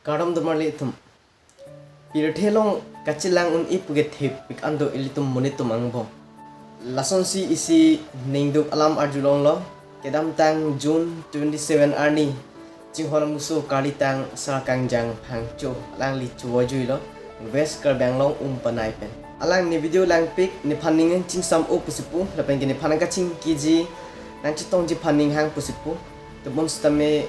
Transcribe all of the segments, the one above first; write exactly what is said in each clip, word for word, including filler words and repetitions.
Kardom do marli atum. Pirthe along kachelang un-e pu ke thepik an do ilitum monit atum angbong. Lasonsi isi ningduk alam arjulonglo. Kedamtang June twenty-seven arni, Chinghon Amuso Karlitang Sarkangjang Phangcho alangli chovoijuilo, West Karbi Anglong Umpanai pen. Alangli video langpik, nephan ning chingsam-o pusi pu, lapen ke nephan nangkachingkiji, nangchetongji aphan ning hang pusi pu. Tebon sitame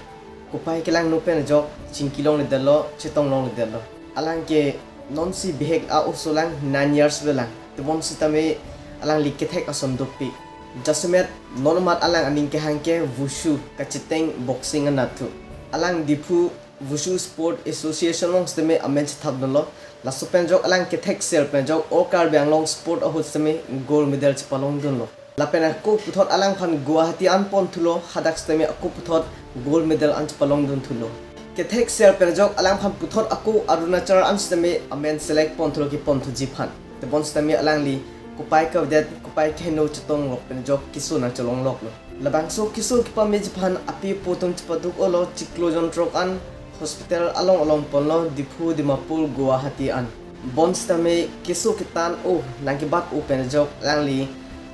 kopai kelangno pen ajok chingki longledetlo, chetong longledetlo. Alang ke nonsi bihek a-oso lang, nine years avelang. Tebon sitame alangli kethek ason dopik. Jasemet non mat alang aning kehang ke wushu, kacheteng boxing anat thu. Alang Diphu Wushu Sport Association along sitame amen chethapdunlo. Laso pen ajok alang kethek sel pen ajok All Karbi Anglong Sport ahut sitame gold medal chepalongdunlo. Lapen ako puthot alangphan Guwahati an ponthulo, hadak sitame ako puthot gold medal an chepalongdunthulo. Kethek sel pen ajok alangphan puthot ako Arunachal an sitame amen select ponthulo, keponthuji aphan. Tebon sitame alangli kopai kavedet, kopai keheno chetonglok pen ajok keso nangcholongloklo. Labangso keso kepameji aphan api apo atum chepaduk-olo, chiklo jon throk an hospital along along ponlo, Diphu, Dimapur, Guwahati an. Bonsitame keso ketang-o, nangkebat-o pen ajok alangli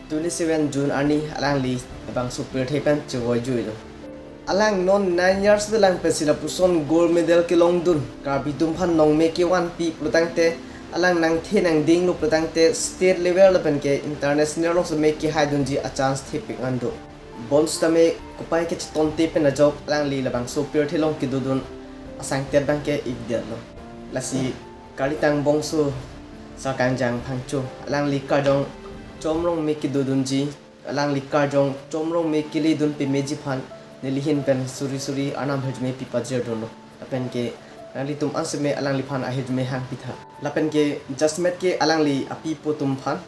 twenty-seven June arni alangli labangso pirthe pen chovoijuilo. Alang non nine years avelang pensi lapuson gold medal kelongdun, Karbi atum aphan nongme kevanpi pulotangte, alang nangthe nangdinglo pulotangte, state level lapen ke international along sitame kehaidunji a-chance thepik an do. Bonsitame kopai kachetonte pen ajok alangli labangso pirthe along kedodun asangtet abang ke-ikdetlo. Lasi Karlitang Bongso Sarkangjang Phangcho alangli karjong chomrong me kedodunji, alangli karjong chomrong me keledun pameji aphan neli ahin pen suri suri Arnam ahirjume pipajirdunlo. Lapen ke nanglitum an sitame alangliphan ahirjume hangpitha. Lapen ke jasemet ke alangli api apo atum aphan,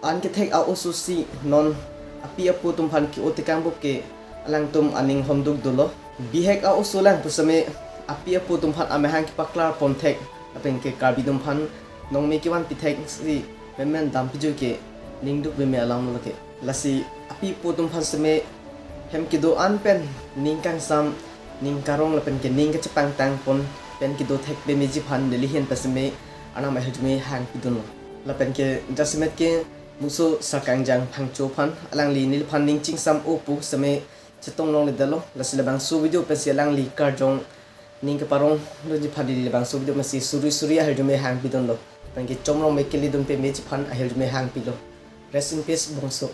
an kethek a-oso si non api apo atum aphan ke-o tekang bup ke alangtum aning honduk dolo. Bihek a-oso lang pusitame api apo atum aphan amahang kepaklar ponthek, lapen ke Karbi atum aphan nongme kevanpi thek si memen dampiju ke ningduk meme alam lo ke. Lasi api apo atum aphan sitame hem kedo-an pen ning kangsam, ning karong lapen ke ning kachepangtang pon pen kedo thek pameji aphan neli ahin pen sitame Arnam ahirjume hangpidunlo. Lapen ke jasemet ke Muso Sarkangjang Phangcho aphan, alangli neliphan ning chingsam-o pu sitame chetong longledetlo. Lasi labangso video pensi alangli karjong ning keparongdunji aphan neli labangso video pensi suri suri ahirjume hangpidunlo. Lapen ke chomrong me keledun pameji aphan ahirjume hangpilo. Rest in peace, Bongso.